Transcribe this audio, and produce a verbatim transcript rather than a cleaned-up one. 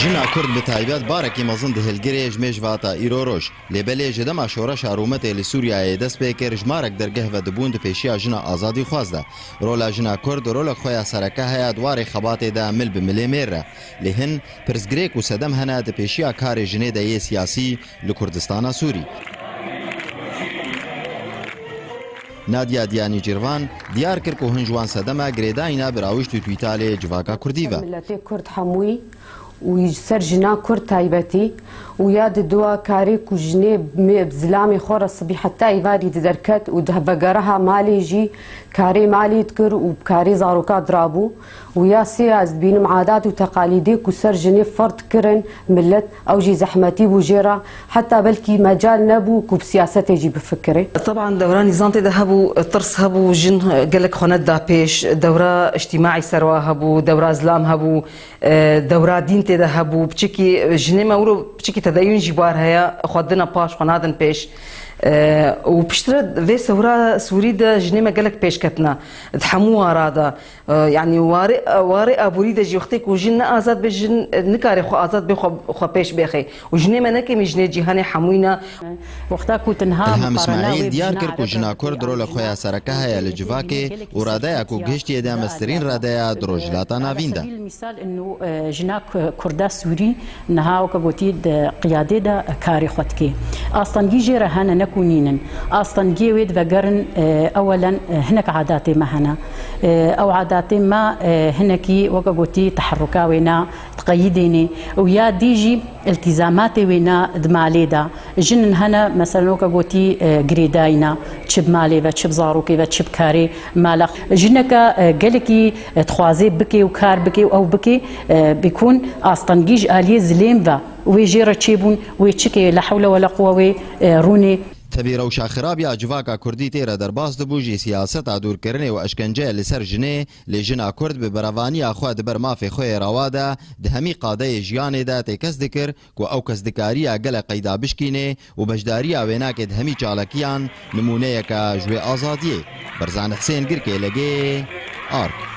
Jina Kurd bi taybet barekî mezin dihilgirê ji mêj vata îro roj. Lê belê ji dema şoreşa rûmetê li Sûriyeyê dest pê kir, jimarek dergeh vedibûn di pêşiya jina azadîxwaz de. Rola jina Kurd rolek xwe ya sereke heye di warê xebatê de mil bi milê mêr re. Lê hin pirsgirêk û sedem hene di pêşiya karê jinê de yê siyasî li Kurdistana Sûrî. Nadia Diyanî Cîrvan diyar kir ku hin ji wan sedema girêdayîna bi rawişt û twîtalê civaka Kurdî ve. Miletê Kurd hemûyî û ji ser jina Kurd taybetî û ya di dua karê ku jinê me-, zilamê xwe re sibî heta êvarî di derket û di vegeriha malê jî karê malê dikir û bi karê zaroka dirabû û ya sê ez dibînim adat û teqalîdê ku ser jinê ferz kirin milet, ew jî zehmetî bû jê re, heta belkî mecal nebû ku bi siyasetê jî bifikirê. Teban dewra nîzam tê de hebû, tirs hebû, jin gelek xwe nedida pêş, dewra îctîmaî serwa hebû, dewra zilam hebû, e, dewra dîn tê de hebû, piçekî jinê me wilo piçekî tedeyûn jî bar heye, xwe dine paş, xwe nadin pêş. E, û piştre vê sewra Sûrî de jinê me gelek pêş ketine. Di hemû wara de, e, yanî warê, warê aborî de jî wextê ku jin ne azad be, jin, e, nikare xwe azad be, xwe, xwe pêş bêxe. Û jinê me ne kêmî jinê cîhanê hemûyî ne. Wexta ku tu niha Îlham Îsmaîl diyar kir ku jina Kurd rolek xwe ya sereke heye li civakê û radeya ku gihiştiye de mestirîn radeya di Rojhilata Navîn de. Misal inu, e, jina Ku-, Kurda Sûrî niha weke gotî di qiyadê de karê xwe dike. Astengî jê re hene, ne ku nînin. Astengiyê wê divegerin, e, ewelen, e, hinek adatê me hene. E, ew adatê me, e, hinekî weke gotî teherruka wêna diqeyidêne û ya dî jî îltîzamatê wêna di malê de. Jin hene, meselen, weke gotî, e, girêdayîna, çi bi malê ve, çi bi zarokê ve, çi bi karê mala. Jineke, e, gelekî, e, dixwaze bike û kar bike û ew bike, e, bikun astengî ji aliyê zilêm ve wê jê re çêbûn, wê çi ke, la hewle wela quwe wê, e, rûnê. Tevî rewşa xirab ya civaka Kurdî tê re derbas dibû jî siyaseta dûrkirinê û eşkenceyê li ser jinê, lê jina Kurd bi berevaniya xwe di ber mafê xwe yê rewa de di hemî qadeyê jiyanê de têkes dikir ku ew kes dikariya gelek qeyda bişkîne û beşdariya wênakê di hemî çalakiyan nimûneyeke ji wê azadiyê. Berzan Husên, Girkê Legê, Ark.